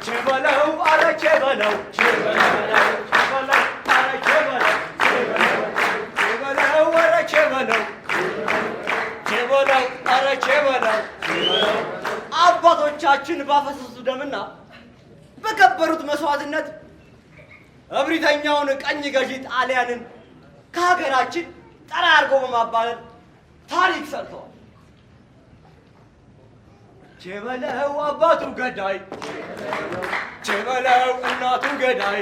ቼበለው አረ ቼበለው ቼበለው ቼበለው አረ ቼበለው ቼበለው አረ ቼበለው ቼበለው አረ ቼበለው። አባቶቻችን ባፈሰሱ ደምና በገበሩት መስዋዕትነት እብሪተኛውን ቀኝ ገዢ ጣሊያንን ከሀገራችን ጠራርጎ በማባረር ታሪክ ሰርተዋል። ቼበለው አባቱ ገዳይ፣ ቼበለው እናቱ ገዳይ፣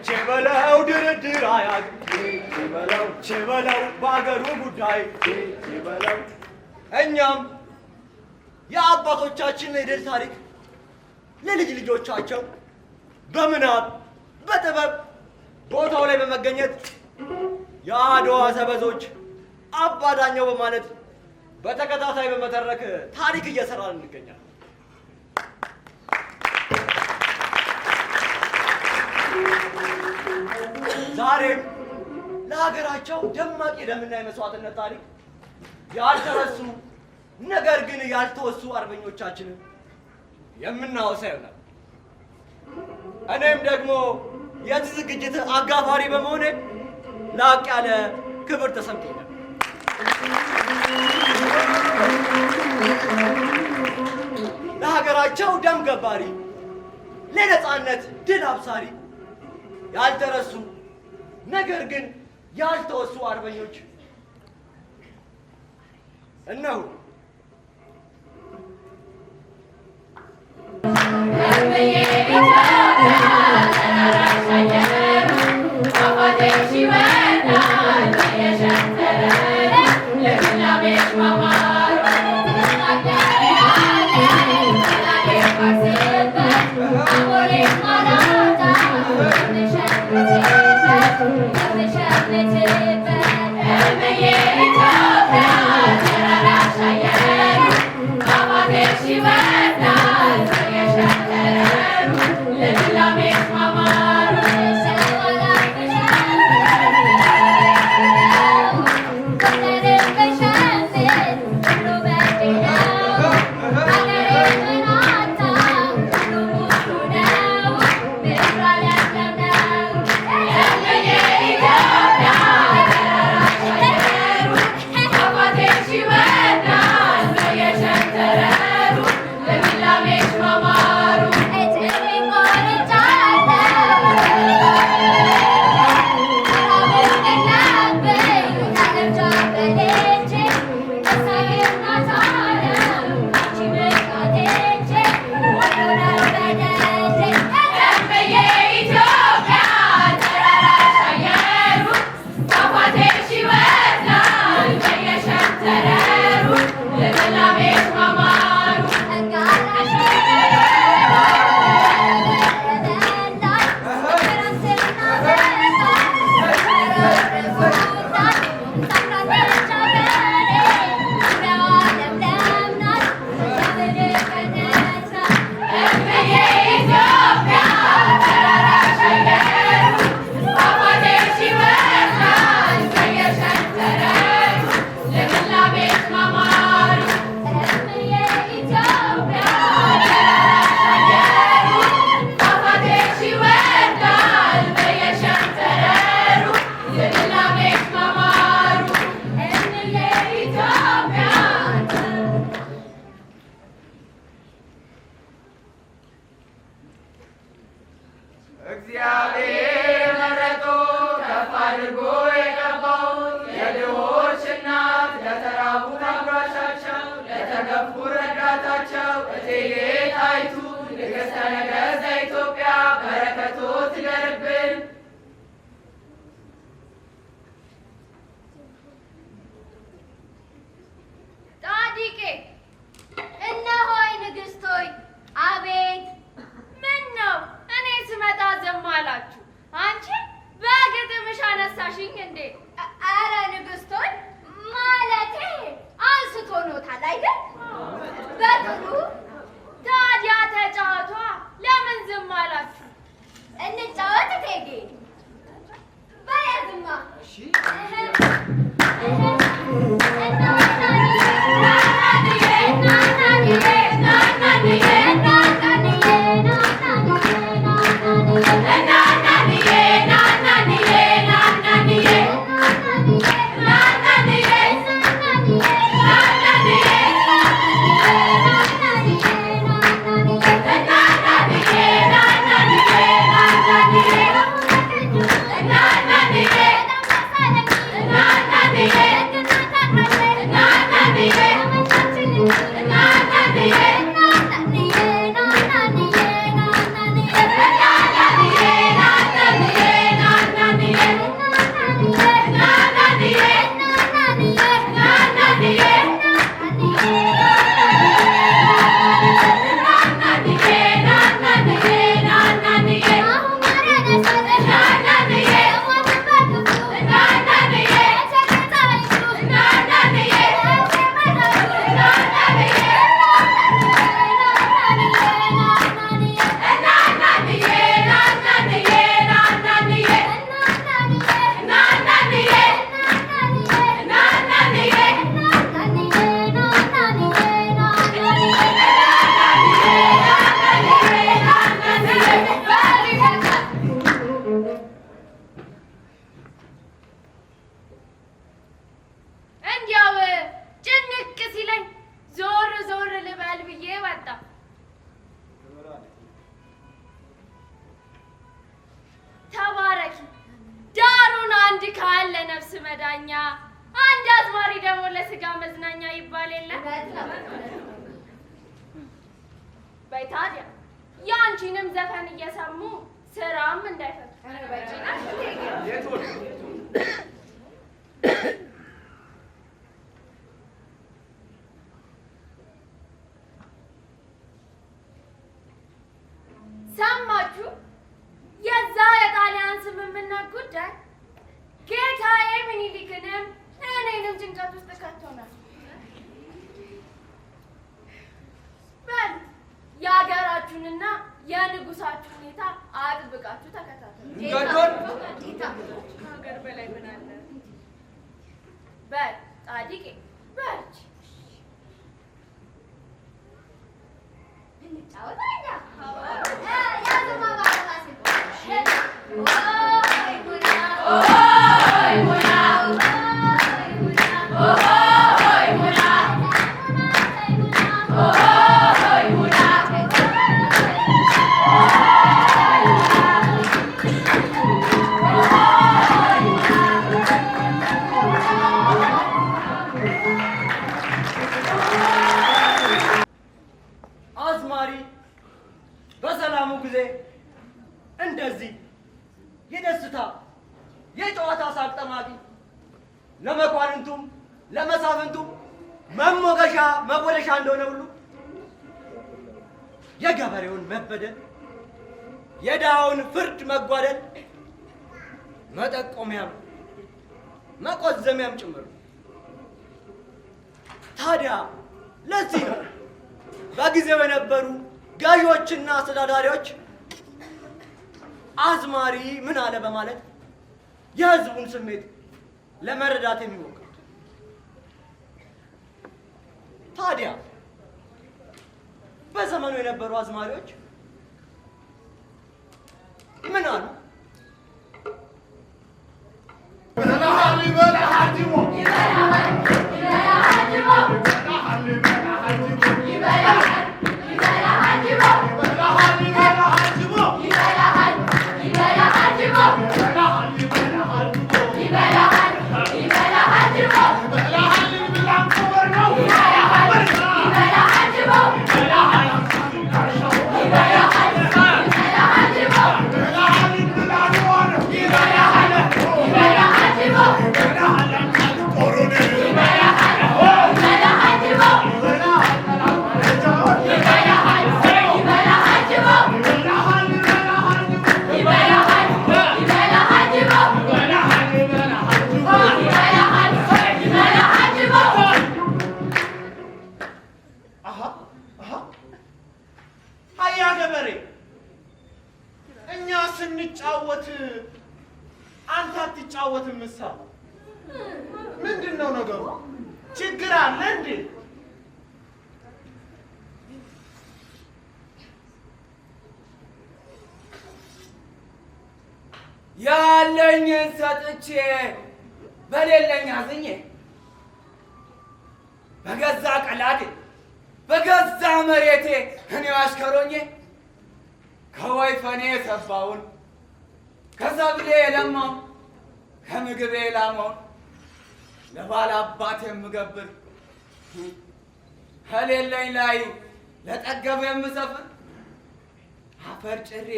ቼበለው ድርድር አያት፣ ቼበለው በአገሩ ጉዳይ። እኛም የአባቶቻችንን የድል ታሪክ ለልጅ ልጆቻቸው በምናብ በጥበብ ቦታው ላይ በመገኘት የአድዋ ሰበዞች አባዳኛው በማለት በተከታታይ በመተረክ ታሪክ እየሰራን እንገኛለን። ዛሬም ለሀገራቸው ደማቅ የደምና የመስዋዕትነት ታሪክ ያልተረሱ ነገር ግን ያልተወሱ አርበኞቻችንን የምናወሳ ይሆናል። እኔም ደግሞ የዚህ ዝግጅት አጋፋሪ በመሆኔ ላቅ ያለ ክብር ተሰምቶኛል። ለሀገራቸው ደም ገባሪ፣ ለነፃነት ድል አብሳሪ፣ ያልተረሱ ነገር ግን ያልተወሱ አርበኞች እነሆ። Thank you. መዳኛ፣ አንድ አዝማሪ ደግሞ ለስጋ መዝናኛ ይባል የለ? በይ ታዲያ ያንቺንም ዘፈን እየሰሙ ስራም እንዳይፈቱ። የቱን? ሰማችሁ? የዛ የጣሊያን ስምምነት ጉዳይ ጌታዬ ምኒልክንም እኔንም ጭንቀት ውስጥ ከቶናል። በል የሀገራችሁንና የንጉሳችሁ ሁኔታ አጥብቃችሁ ተከታተሉ። እንገዶን ከሀገር በላይ ምን አለ? በል ጻድቄ በርቺ። አዝማሪ በሰላሙ ጊዜ እንደዚህ የደስታ የጨዋታ ሳቅ ጠማቂ፣ ለመኳንንቱም ለመሳፍንቱም መሞገሻ መወደሻ እንደሆነ ሁሉ የገበሬውን መበደል፣ የድሃውን ፍርድ መጓደል መጠቆሚያም መቆዘሚያም ጭምር ነው። ታዲያ ለዚህ ነው በጊዜው የነበሩ ገዢዎችና አስተዳዳሪዎች አዝማሪ ምን አለ በማለት የሕዝቡን ስሜት ለመረዳት የሚሞክሩት። ታዲያ በዘመኑ የነበሩ አዝማሪዎች ምን አሉ? አያ ገበሬ፣ እኛ ስንጫወት አንተ አትጫወትም። ምሳ ምንድን ነው ነገሩ? ችግር አለ እንዴ? ያለኝን ሰጥቼ በሌለኝ አዝኜ፣ በገዛ ቀላዴ በገዛ መሬቴ እኔው አሽከሮኜ፣ ከወይፈኔ የሰባውን፣ ከሰብሌ የለማውን፣ ከምግቤ የላመውን ለባለ አባት የምገብር፣ ከሌለኝ ላይ ለጠገበ የምሰፍር፣ አፈር ጭሬ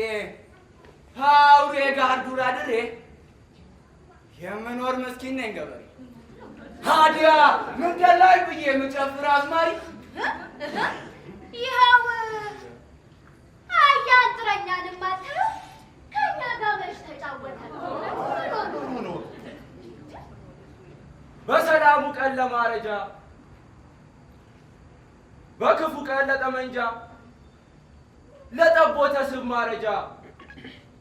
አውሬ ጋር ዱር አድሬ የምኖር ምስኪን ነኝ ገበሬ። ታዲያ ምን ደላይ ብዬ የምጨፍር አዝማሪ? ይኸው አያንጥረኛንም አታየው፣ ከእኛ ጋር መች ተጫወተ? ምን ሆኖ? በሰላሙ ቀን ለማረጃ፣ በክፉ ቀን ለጠመንጃ፣ ለጠቦተ ስብ ማረጃ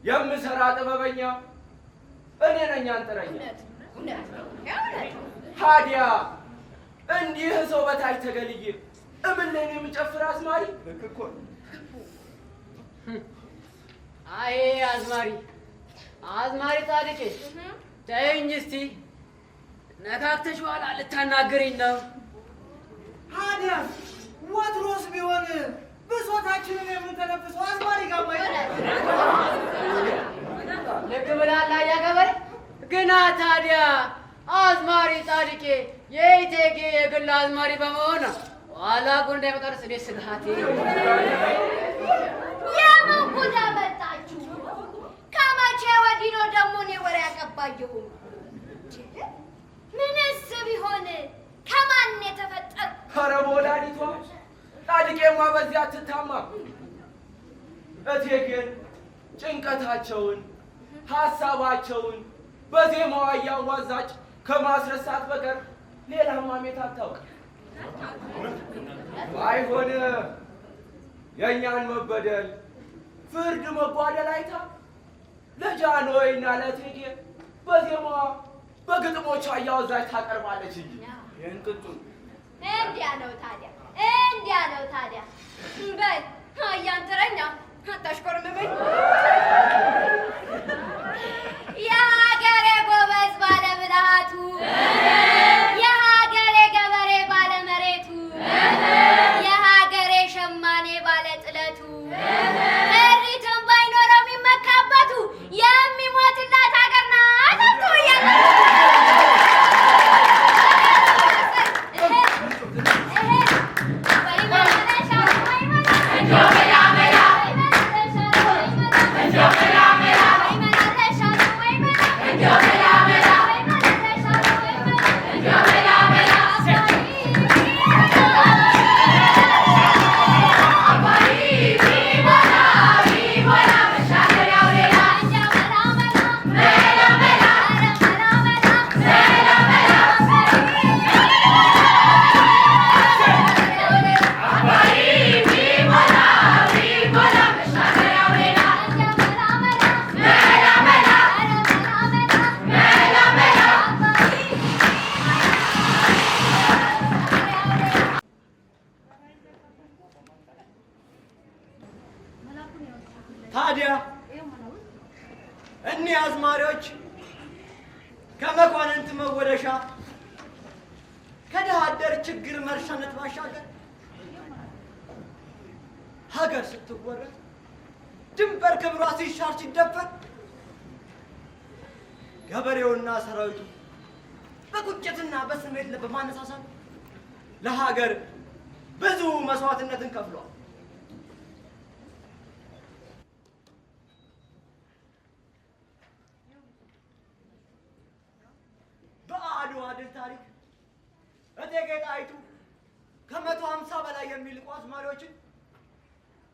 የምሰራ ጥበበኛ እኔ ነኝ አንጥረኛ። ታዲያ እንዲህ ሰው በታች ተገልዬ እምን ላይ ነው የምጨፍር አዝማሪ? ልክ እኮ ነው። አይ አዝማሪ፣ አዝማሪ ጻድቄ፣ ተይኝ እስቲ፣ ነካክተሽ በኋላ ልታናግሪኝ ነው። ታዲያስ ወትሮስ ቢሆን ብሶታችንን የምንተነፍሰው አዝማሪ ጋር ልክ ብለሃል አያ ገበሬ። ግና ታዲያ አዝማሪ ጻድቄ የእቴጌ የግል አዝማሪ በመሆን ኋላ ጉድ እንዳይመጣ እኔ ስጋቴ። የምን ጉድ አመጣችሁ? ከመቼ ወዲህ ነው ደግሞ እኔ ወሬ ያቀባየሁ? ምንስ ቢሆን ከማን የተፈጠርኩ? ኧረ በወላዲቷ ጻድቄማ በዚያ አትታማም። እቴጌን ጭንቀታቸውን ሐሳባቸውን በዜማዋ እያዋዛች ከማስረሳት በቀር ሌላ ማሜት አታውቅም። ባይሆን የእኛን መበደል ፍርድ መጓደል አይታ ለጃንሆይና ለእቴጌ በዜማዋ በግጥሞቿ እያወዛች ታቀርባለች እንጂ ይህን ቅጡን። እንዲያ ነው ታዲያ፣ እንዲያ ነው ታዲያ። በል አያንትረኛ አታሽኮርምመኝ። የሀገሬ ጎበዝ ባለብልሃቱ፣ የሀገሬ ገበሬ ባለመሬቱ፣ የሀገሬ ሸማኔ ባለጥለቱ፣ እሪትም ባይኖረው የሚመካበቱ የሚሞትላት ሀገር ናት አትሆያለሁ። ታዲያ እኒህ አዝማሪዎች ከመኳንንት መወደሻ ከድሃ አደር ችግር መርሻነት ባሻገር ሀገር ስትወረድ፣ ድንበር ክብሯ ሲሻር ሲደፈር፣ ገበሬውና ሰራዊቱ በቁጭትና በስሜት በማነሳሳት ለሀገር ብዙ መስዋዕትነትን ከፍሏል። በአድዋ ድል ታሪክ እቴጌ ጣይቱ ከ150 በላይ የሚልቁ አዝማሪዎችን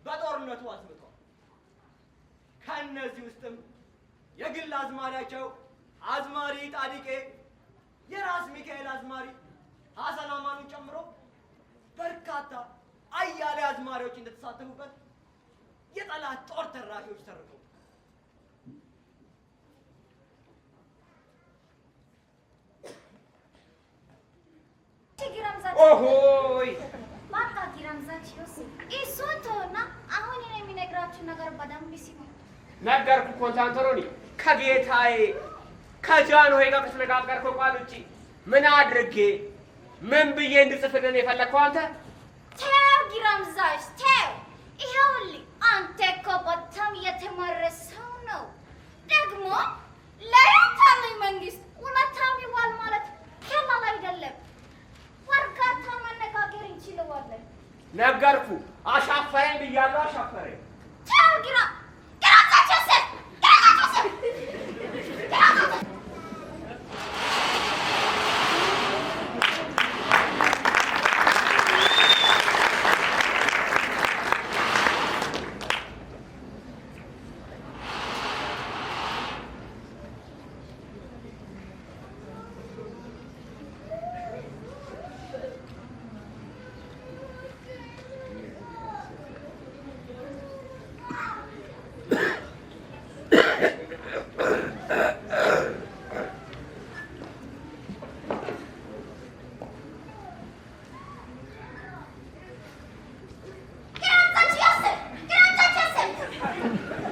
በጦርነቱ አዝምተዋል። ከእነዚህ ውስጥም የግል አዝማሪያቸው አዝማሪ ጣዲቄ፣ የራስ ሚካኤል አዝማሪ ሐሰን አማኑን ጨምሮ በርካታ አያሌ አዝማሪዎች እንደተሳተፉበት የጠላት ጦር ተራኪዎች ተርከው። ኦሆይ። በቃ ጊራምዛች ዮሴፍ፣ እሱን ተውና አሁን እኔ የሚነግራችሁ ነገር በደንብ ስሙ። ነገርኩህ እኮ አንቶኒ፣ ከጌታዬ ከጃንሆይ ጋር ከተነጋገርከው ቃል ውጪ ምን አድርጌ ምን ብዬ እንድጽፍልን የፈለግከው አንተ? ተው ጊራምዛች ተው። ይኸውልህ አንተ እኮ በጣም የተማረ ሰው ነው። ደግሞ ለታማኝ መንግስት ውለታም ይዋል ማለት ቀላል አይደለም። በእርጋታ መነጋገር እንችለዋለን። ነገርኩህ፣ አሻፈረኝ ብያለሁ፣ አሻፈረኝ። ተው ጊራምዛች ዮሴፍ፣ ጊራምዛች ዮሴፍ፣ ጊራምዛች። ጊራምዛች ዮሴፍ፣ ጊራምዛች ዮሴፍ፣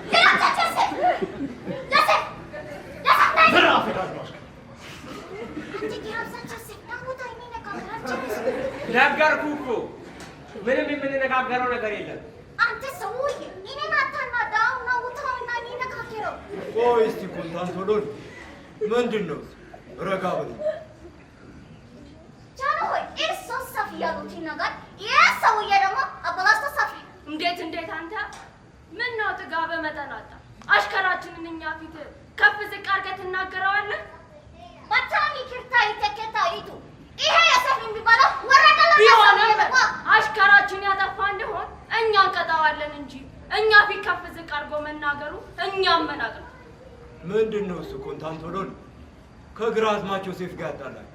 ጊራምዛች ዮሴፍ፣ ዮሴፍ፣ ዮሴፍ ነይ። አንተ ጊራምዛች ዮሴፍ ና ውጣ፣ እንነጋገራችን። ነገርኩህ እኮ ምንም የምንነጋገረው ነገር የለም። አንተ ሰውዬ እኔን አታናዳው፣ ና ውጣና እንነጋገረው። ቆይ እስቲ ኮንታንቶሎኒ፣ ምንድን ነው? ረጋ በሉ። ጃንሆይ፣ እርሶ ሰፊ ያሉትን ነገር ይህ ሰውዬ ደግሞ አበላሽቶ ሰፊ። እንዴት እንዴት አንተ ምን ነው ጥጋብህ መጠን አጣ? አሽከራችንን እኛ ፊት ከፍ ዝቅ አድርገህ ትናገረዋለህ? በጣም ይቅርታ ይተከታይቱ ይሄ የሰፊ የሚባለው ወረቀላ ቢሆንም አሽከራችን ያጠፋ እንደሆን እኛ እንቀጣዋለን እንጂ እኛ ፊት ከፍ ዝቅ አድርጎ መናገሩ እኛም መናቅ ነው። ምንድን ነው እሱ ኮንታንቶሎኒ ከግራዝማች ዮሴፍ ጋር ያጣላል?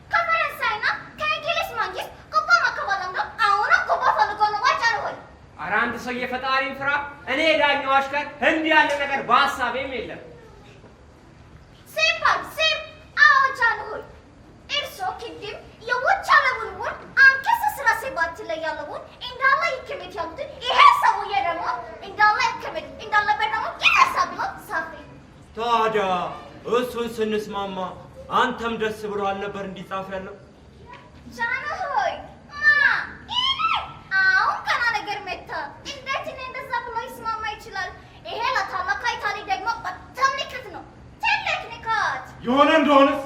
ከፈረንሳይና ከእንግሊዝ መንግስት ጉቦ መቀበል ነው። አሁን ጉቦ ፈልጎ ነው ጃንሆይ። ኧረ አንድ ሰው የፈጣሪን ፍራ። እኔ ዳኛው አሽከር እንዲህ ያለ ነገር በሀሳቤም የለም። ሲባል ሲብ አዎ ጃንሆይ፣ እርሶ ቅድም የውጫሌውን ውል አንቀጽ 17 ላይ ያለውን እንዳለ ይከመት ያሉትን ይሄ ሰውዬ ደግሞ እንዳለ ይከመት እንዳለበት ደግሞ ይነሳ ብሎ ጻፈ። ታዲያ እሱን ስንስማማ አንተም ደስ ብሎ አልነበር እንዲጻፍ ያለው? ጃንሆይ ማ እኔ አሁን ገና ነገር መታ። እንዴት እኔ እንደዛ ብሎ ይስማማ ይችላል? ይሄ ለታላቋ ኢታሊ ደግሞ በጣም ንቀት ነው፣ ትልቅ ንቀት። የሆነ እንደሆነስ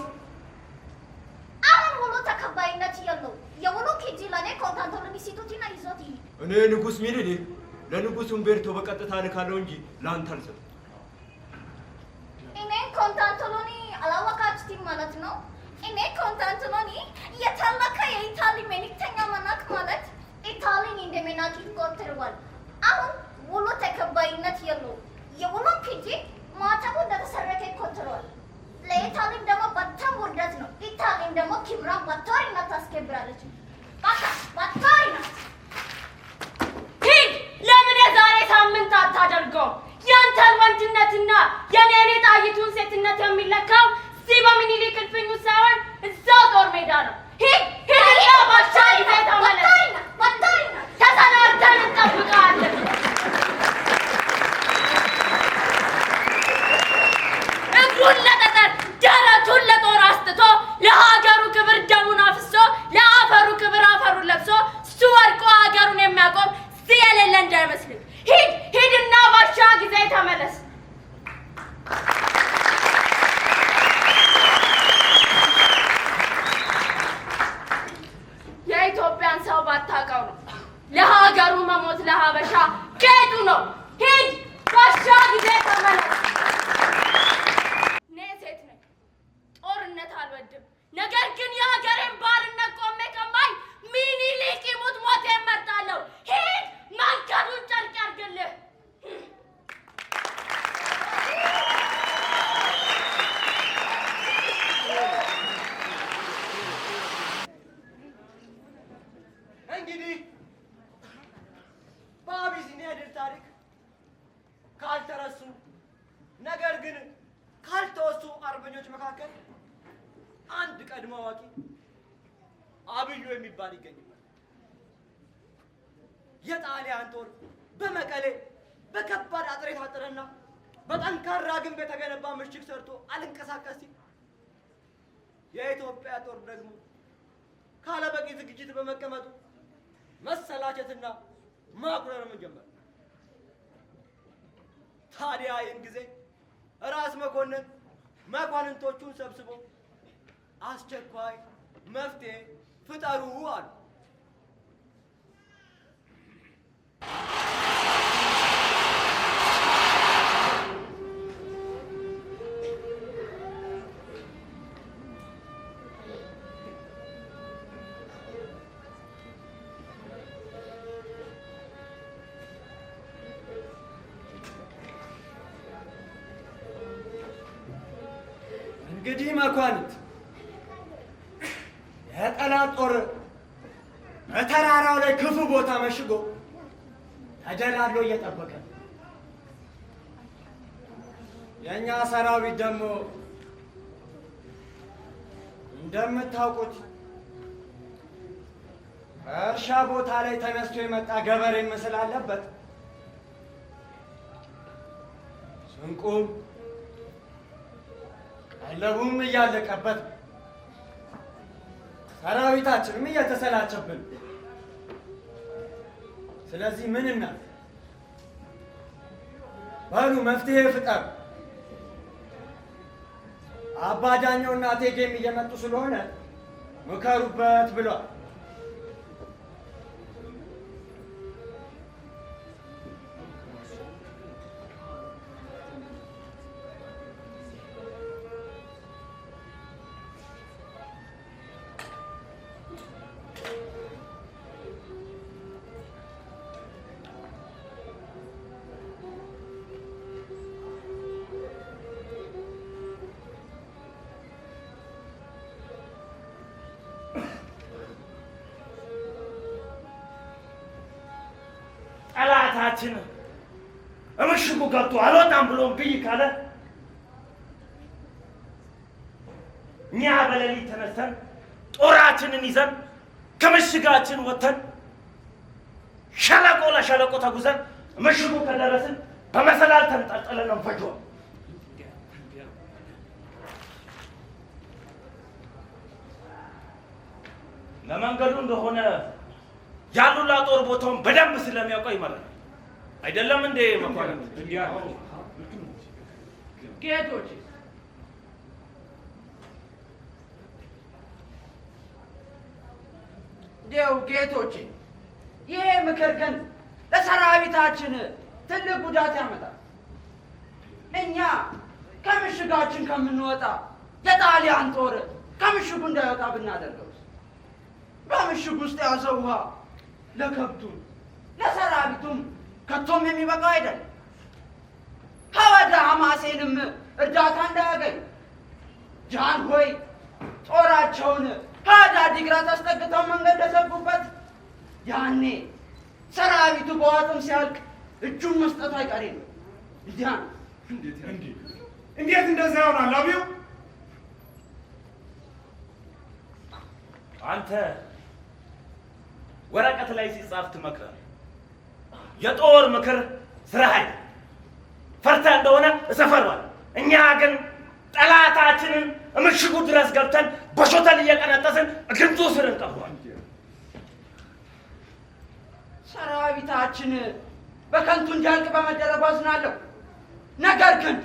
አሁን ውሉ ተቀባይነት የለው። የውሉ ቅጂ ለእኔ ኮንታንቶሎኒ ስጡትና ይዞት ይሂድ። እኔ ንጉሥ ሚኒሊክ ለንጉሥ ኡምቤርቶ በቀጥታ ልካለሁ እንጂ ለአንተ አልሰጥም። እኔ ኮንታንቶሎኒ አላወቃችሁትም ማለት ነው። እኔ ኮንታንቶሎኒ የታላቋ የኢታሊ መልእክተኛ መናቅ ማለት ኢታሊን እንደመናቅ ይቆጠረዋል። አሁን ውሉ ተቀባይነት የለውም። የውሉን ቅጂ ማተቡ እንደተሰረቀ ይቆጠረዋል። ለኢታሊም ደግሞ በጣም ውርደት ነው። ኢታሊም ደግሞ ክብሯን በጦርነት ታስከብራለች። በቃ በጦርነት። ሂድ! ለምን የዛሬ ሳምንት አታደርገውም? ያንተን ወንድነትና የኔን የጣይቱን ሴትነት የሚለካው እዚህ በሚኒሊክ እልፍኙ ሳይሆን እዛው ጦር ሜዳ ነው። ሂድ ሂድና ባሻ ጊዜ ተመለስ። በጦርነት ተሰናድተን እንጠብቅሃለን። እግሩን ለጠጠር ደረቱን ለጦር አስጥቶ ለሀገሩ ክብር ደሙን አፍሶ ለአፈሩ ክብር አፈሩን ለብሶ እሱ ወድቆ ሀገሩን የሚያቆም እዚህ የሌለ እንዳይመስልህ። ሂድ ሂድና ባሻ ጊዜ ተመለስ። የኢትዮጵያን ሰው ባታውቀው ነው። ለሀገሩ መሞት ለሀበሻ ጌጡ ነው። ሂድ ባሻ ጊዜ ተመለስ። እኔ ሴት ነኝ፣ ጦርነት አልወድም። ነገር ግን የሀገሬን ባርነት ቆሜ ከማይ ሚኒሊክ ይሙት ሞቴን እመርጣለሁ። ሂድ መንገዱን ጨርቅ ያድርግልህ። እንግዲህ በአቢሲኒያ ድል ታሪክ ካልተረሱ ነገር ግን ካልተወሱ አርበኞች መካከል አንድ ቀድሞ አዋቂ አብዩ የሚባል ይገኝበታል። የጣሊያን ጦር በመቀሌ በከባድ አጥር የታጠረና በጠንካራ ግንብ የተገነባ ምሽግ ሰርቶ አልንቀሳቀስ ሲል የኢትዮጵያ ጦር ደግሞ ካለበቂ ዝግጅት በመቀመጡ መሰላቸትና ማጉረምረም ጀመረ። ታዲያ ይህን ጊዜ ራስ መኮንን መኳንንቶቹን ሰብስቦ አስቸኳይ መፍትሄ ፍጠሩ አሉ። እንግዲህ መኳንንት፣ የጠላት ጦር በተራራው ላይ ክፉ ቦታ መሽጎ ተደላድሎ እየጠበቀ ነው። የእኛ ሰራዊት ደግሞ እንደምታውቁት በእርሻ ቦታ ላይ ተነስቶ የመጣ ገበሬ ምስል አለበት። ስንቁም ቀለቡም እያለቀበት ሰራዊታችንም እየተሰላቸብን። ስለዚህ ምን እናድርግ? በሉ መፍትሄ ፍጠሩ። አባ ዳኘውና እቴጌም እየመጡ ስለሆነ ምከሩበት ብሏል። ጠላታችን እምሽጉ ገብቶ አልወጣም ብሎ እምቢ ካለ እኛ በሌሊት ተነስተን ጦራችንን ይዘን ከምሽጋችን ወጥተን ሸለቆ ለሸለቆ ተጉዘን ምሽጉ ከደረስን በመሰላል ተንጠልጥለን እንፈጀዋለን። ለመንገዱ እንደሆነ ያሉላ ጦር ቦታውን በደንብ ስለሚያውቀው ይመራል። አይደለም እንዴ መኳንንት? ጌቶች እንዲያው ጌቶቼ፣ ይሄ ምክር ግን ለሰራዊታችን ትልቅ ጉዳት ያመጣል። እኛ ከምሽጋችን ከምንወጣ የጣሊያን ጦር ከምሽጉ እንዳይወጣ ብናደርገውስ? በምሽጉ ውስጥ የያዘው ውሃ ለከብቱም ለሰራዊቱም ከቶም የሚበቃው አይደለም። ከወደ ሐማሴንም እርዳታ እንዳያገኝ ጃንሆይ ጦራቸውን ከወደ አዲግራት አስጠግተው መንገድ ለዘጉበት፣ ያኔ ሰራዊቱ በዋጥም ሲያልቅ እጁን መስጠቱ አይቀሬ ነው። እንዲያ ነው። እንዴት እንደዛ ይሆናል? አብዩ አንተ ወረቀት ላይ ሲጻፍ ትመክራለህ። የጦር ምክር ስራህ አይደል። ፈርተህ እንደሆነ እሰፈሯል። እኛ ግን ጠላታችንን ምሽጉ ድረስ ገብተን በሾተል እየቀነጠስን ግንዱ ስር እንቀብረዋለን። ሰራዊታችን በከንቱ እንዲያልቅ በመደረጉ አዝናለሁ። ነገር ግን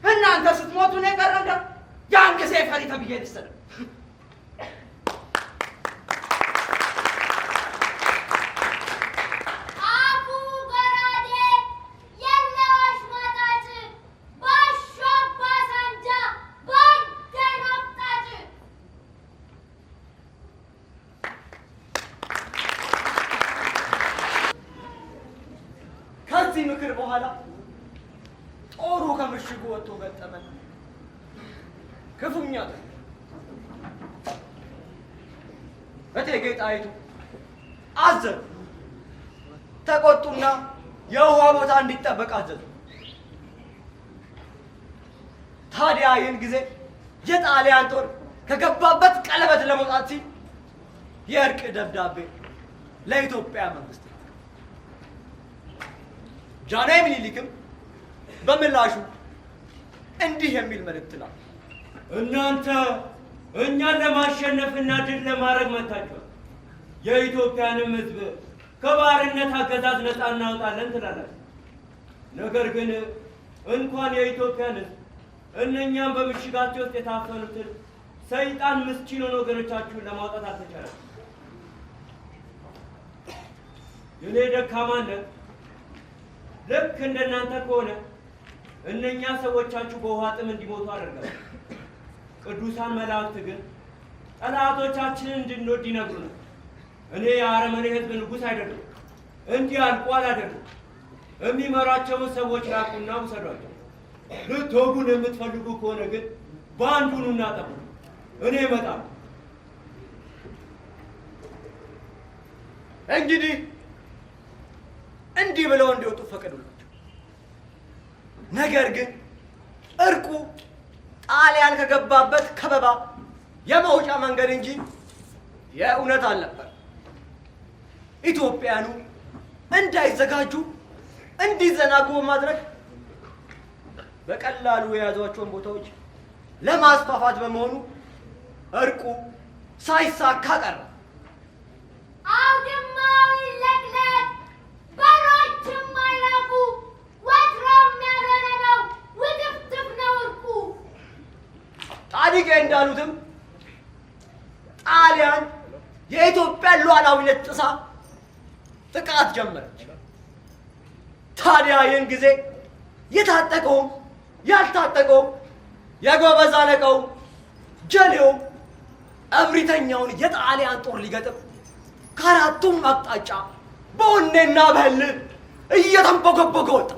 እናንተ ስትሞቱ ነው የቀረ እንደው ያን ጊዜ ፈሪ ተብዬ ልሰደብ። አፉ ጎራዴ የለው አሽሟጣጭ ባሾ አባሳንጃ ባንደን አፍጣጭ። ከዚህ ምክር በኋላ ጦሩ ከምሽጉ ወጥቶ ገጠመን። ክፉኛ ተመታ። እቴጌ ጣይቱ አዘኑ፣ ተቆጡና የውሃ ቦታ እንዲጠበቅ አዘዙ። ታዲያ ይህን ጊዜ የጣሊያን ጦር ከገባበት ቀለበት ለመውጣት ሲል የእርቅ ደብዳቤ ለኢትዮጵያ መንግስት ላከ። ጃንሆይ ምኒልክም በምላሹ እንዲህ የሚል መልእክት ላኩ። እናንተ እኛን ለማሸነፍና ድል ለማድረግ መጥታችኋል። የኢትዮጵያንም ሕዝብ ከባርነት አገዛዝ ነፃ እናወጣለን ትላላችሁ። ነገር ግን እንኳን የኢትዮጵያን ሕዝብ እነኛም በምሽጋቸው ውስጥ የታፈኑትን ሰይጣን ምስኪኑን ወገኖቻችሁን ለማውጣት አልተቻለም። የኔ ደካማነት ልክ እንደናንተ ከሆነ እነኛ ሰዎቻችሁ በውሃ ጥም እንዲሞቱ አደርጋለሁ። ቅዱሳን መላእክት ግን ጠላቶቻችንን እንድንወድ ይነግሩናል። እኔ የአረመኔ ሕዝብ ንጉሥ አይደለም፣ እንዲህ አልቆ አላደርግም። የሚመራቸውን ሰዎች ላኩና ውሰዷቸው። ልትወጉን የምትፈልጉ ከሆነ ግን በአንዱ ኑና ጠብቁ፣ እኔ እመጣለሁ። እንግዲህ እንዲህ ብለው እንዲወጡ ፈቀዱላቸው። ነገር ግን እርቁ ጣሊያን ከገባበት ከበባ የመውጫ መንገድ እንጂ የእውነት አልነበር። ኢትዮጵያኑ እንዳይዘጋጁ እንዲዘናጉ በማድረግ በቀላሉ የያዟቸውን ቦታዎች ለማስፋፋት በመሆኑ እርቁ ሳይሳካ ቀረ። አውድማው ይለቅለቅ፣ በሮችም አይራቡ፣ ወትሮም ያልሆነ ነው ውትፍትፍ ነው እርቁ። ታዲያ የኢትዮጵያን ሉዓላዊነት ጥሳ ጥቃት ጀመረች። ታዲያ ይህን ጊዜ የታጠቀውም ያልታጠቀውም፣ የጎበዝ አለቃውም ጀሌውም እብሪተኛውን የጣሊያን ጦር ሊገጥም ከአራቱም አቅጣጫ በወኔና በእልህ እየተንቦገቦገ ወጣ።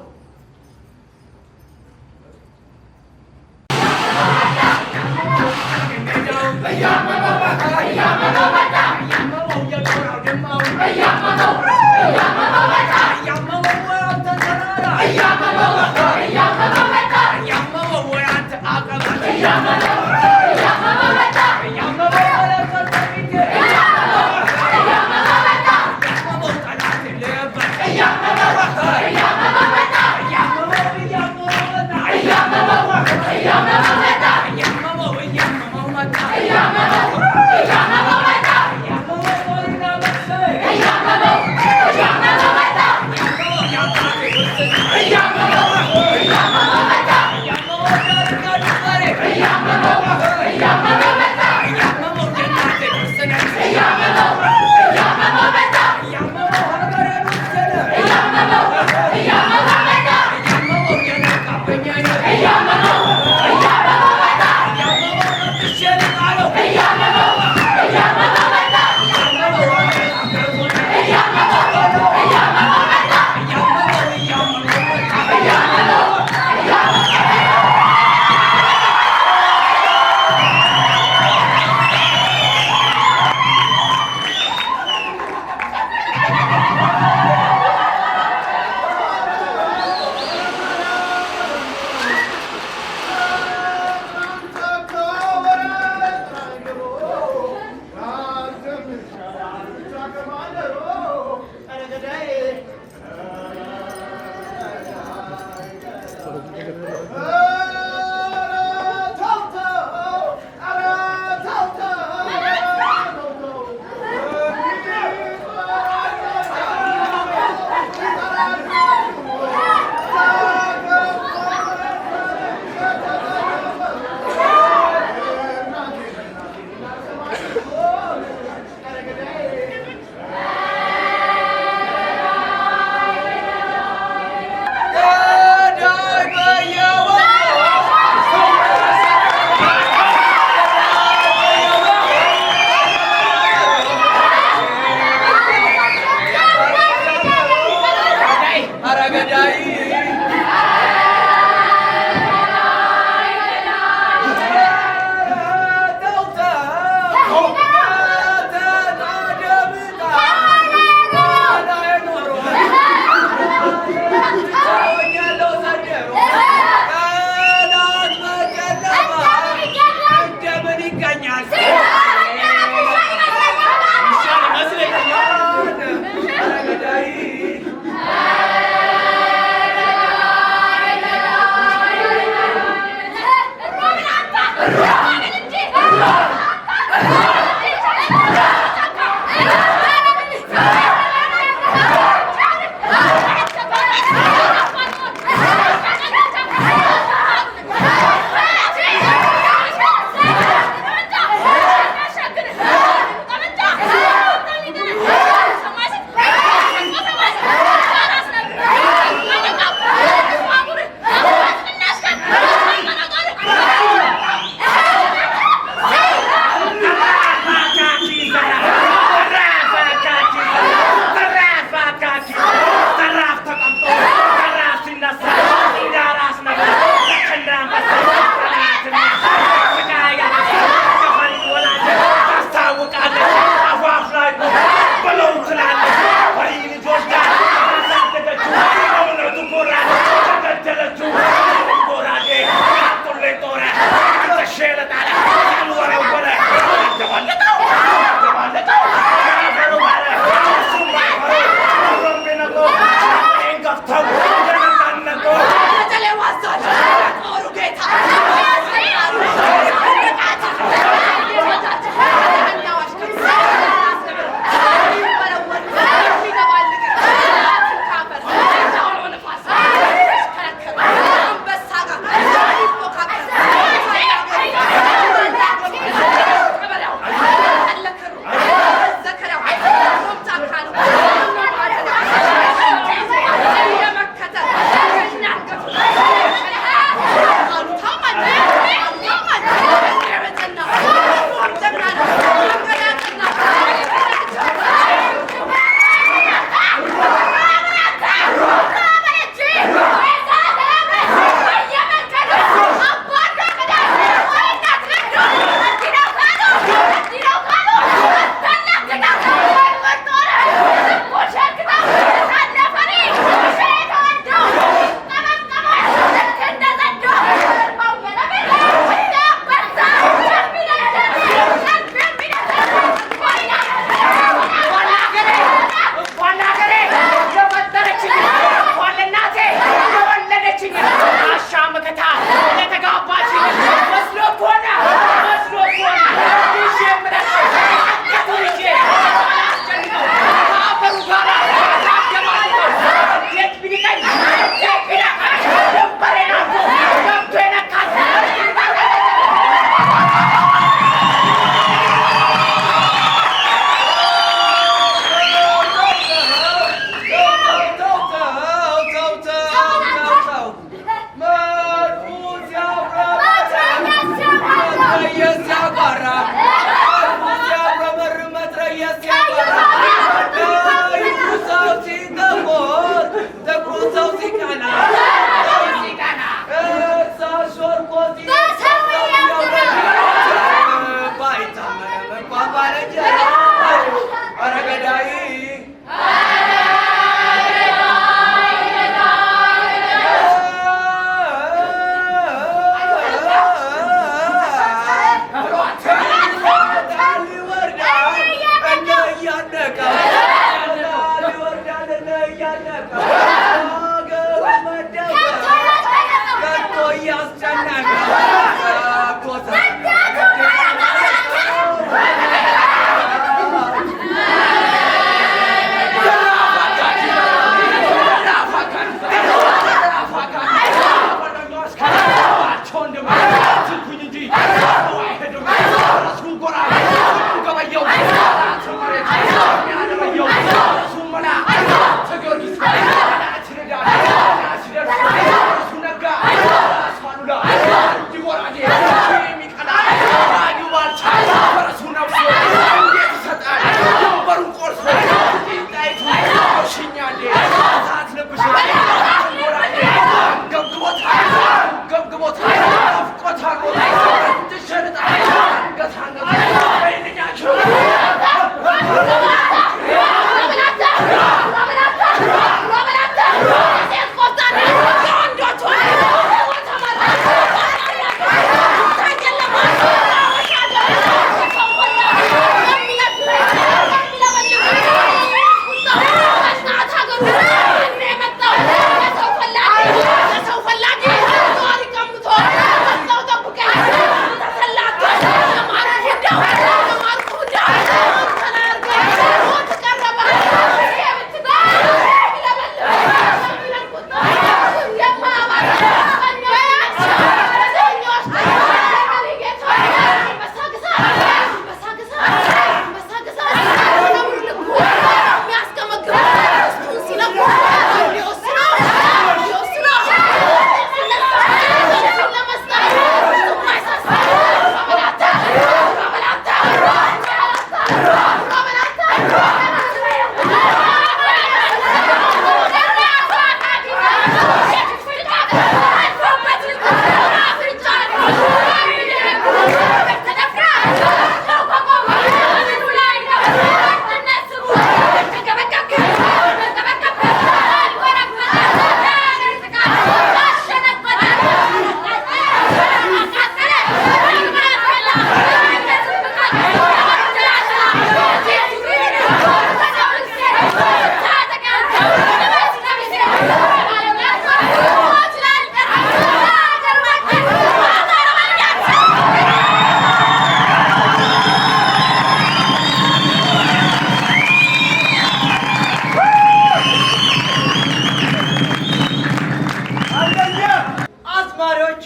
አዝማሪዎች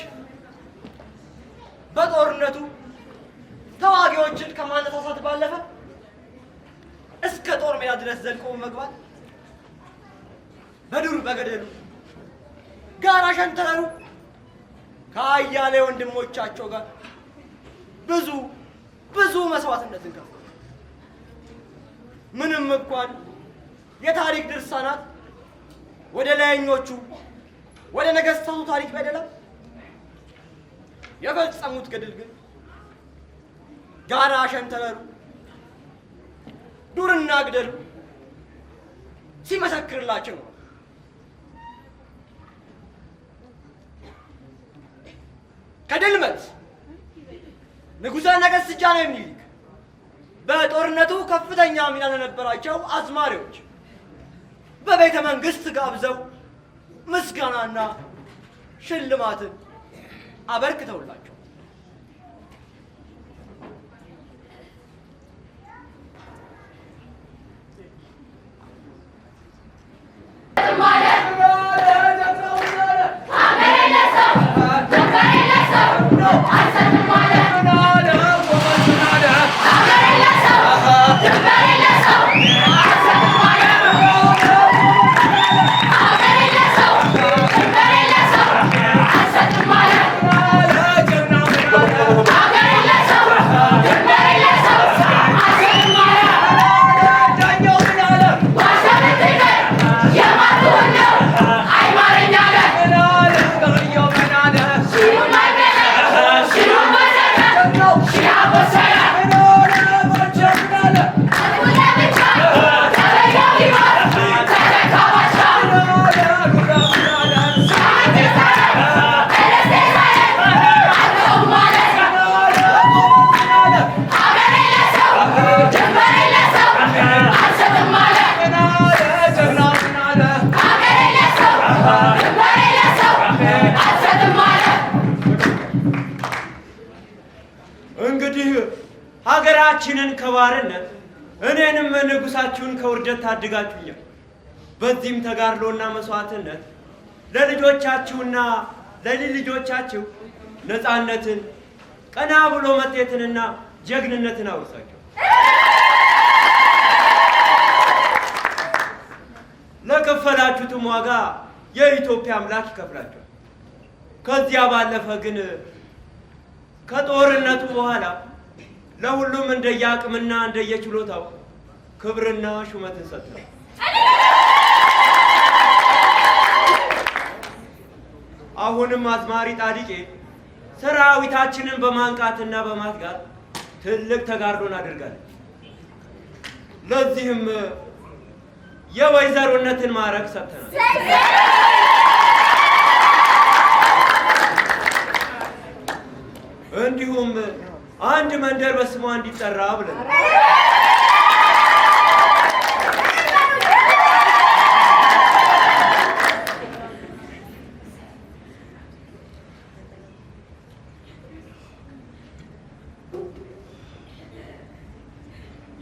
በጦርነቱ ተዋጊዎችን ከማነሳሳት ባለፈ እስከ ጦር ሜዳ ድረስ ዘልቆ መግባት በዱር በገደሉ ጋራ ሸንተረሩ ከአያሌ ወንድሞቻቸው ጋር ብዙ ብዙ መስዋዕትነትን ከፍለዋል። ምንም እንኳን የታሪክ ድርሳናት ወደ ላይኞቹ ወደ ነገስታቱ ታሪክ ቢያደላም የፈጸሙት ገድል ግን ጋራ ሸንተረሩ ዱርና ግደሉ ሲመሰክርላቸው ነው። ከድል መልስ ንጉሠ ነገሥት ጃንሆይ ምኒልክ በጦርነቱ ከፍተኛ ሚና ለነበራቸው አዝማሪዎች በቤተ መንግስት ጋብዘው ምስጋናና ሽልማትን አበርክተውላቸው። እንግዲህ ሀገራችንን ከባርነት እኔንም ንጉሳችሁን ከውርደት ታድጋችሁኛል። በዚህም ተጋድሎና መስዋዕትነት ለልጆቻችሁና ለልጅ ልጆቻችሁ ነፃነትን፣ ቀና ብሎ መጤትንና ጀግንነትን አውርሳቸው። የከፈላችሁትም ዋጋ የኢትዮጵያ አምላክ ይከፍላችኋል። ከዚያ ባለፈ ግን ከጦርነቱ በኋላ ለሁሉም እንደየአቅምና እንደየችሎታው ክብርና ሹመትን ሰጥተናል። አሁንም አዝማሪ ጣዲቄ ሰራዊታችንን በማንቃትና በማትጋት ትልቅ ተጋድሎን አድርጋለች። ለዚህም የወይዘሮነትን ማዕረግ ሰጥተናል። እንዲሁም አንድ መንደር በስሟ እንዲጠራ ብለን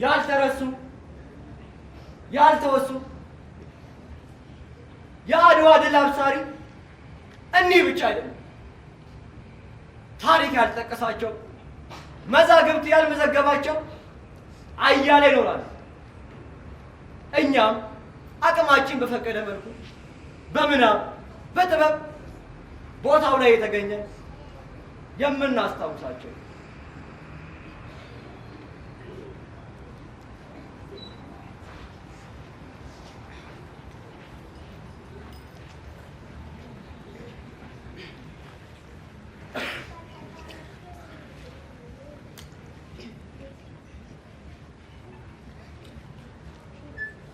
ያልተረሱ ያልተወሱ የአድዋ ድል አብሳሪ እኒህ ብቻ አይደለም። ታሪክ ያልጠቀሳቸው፣ መዛግብት ያልመዘገባቸው አያሌ ይኖራሉ። እኛም አቅማችን በፈቀደ መልኩ በምናብ በጥበብ ቦታው ላይ የተገኘ የምናስታውሳቸው።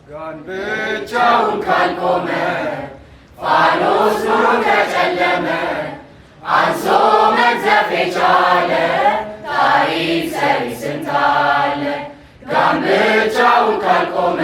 ጋን ብቻውን ካልቆመ፣ ፋኖስ ኑሮ ከጨለመ፣ አንሶ መግዘፍ የቻለ ታሪክ ሰሪ ስንት አለ? ጋን ብቻውን ካልቆመ።